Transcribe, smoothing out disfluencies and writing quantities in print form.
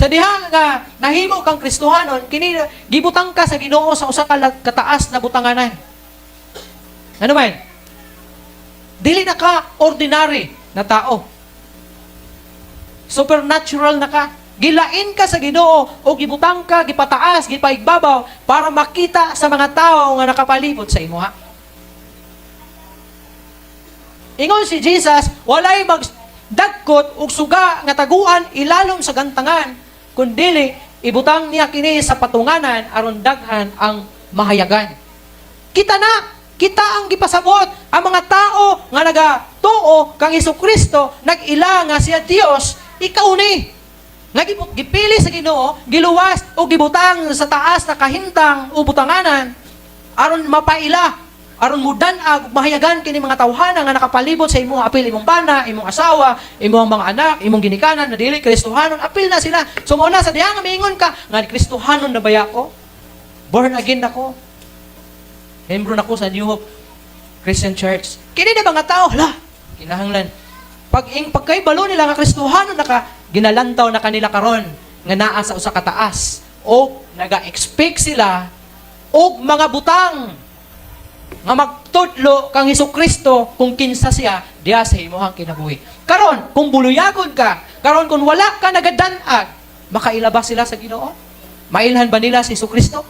Sa diha nga nahimo kang Kristohanon, kini gibutang ka sa Ginoo sa usa ka kataas na butanganan. Ano man? Dili na ka ordinary na tao. Supernatural na ka. Gilain ka sa Ginoo o gibutang ka, gipataas, gipaigbabaw para makita sa mga tao nga nakapalibot sa imuha. Ingon si Jesus, walay magdagkot og suga nga taguan ilalom sa gantangan, kundili ibutang niya kini sa patunganan aron daghan ang mahayagan. Kita na, kita ang gipasabot ang mga tao nga nagatuo kang Kristo, nag-ila nga siya Dios, ikaw ni. Nga gipili sa Ginoo, giluwas o gibutang sa taas na kahimtang o butanganan aron mapaila, aron mudan-ag ug mahayagan kini mga tawhana nga nakapalibot sa imong apil, imong bana, imong asawa, imong mga anak, imong ginikanan na dili Kristohanon, apil na sila. So mao na sa diha nga miingon ka nga Kristohanon na baya ko? Born again ako. Membro na ko sa New Hope Christian Church. Kini na mga tao, hala, kinahanglan. Pag ing pagkaibalo nila nga Kristohanon na ka, ginalantaw na kanila karon nga naa sa usa ka taas o naga-expect sila og mga butang nga magtudlo kang Kristo kung kinsa siya diha sa imong kinabuhi. Karon, kung buluyagon ka, karon kung wala ka nagadan-ag, makaila ba sila sa Ginoo? Mailhan ba nila si Kristo?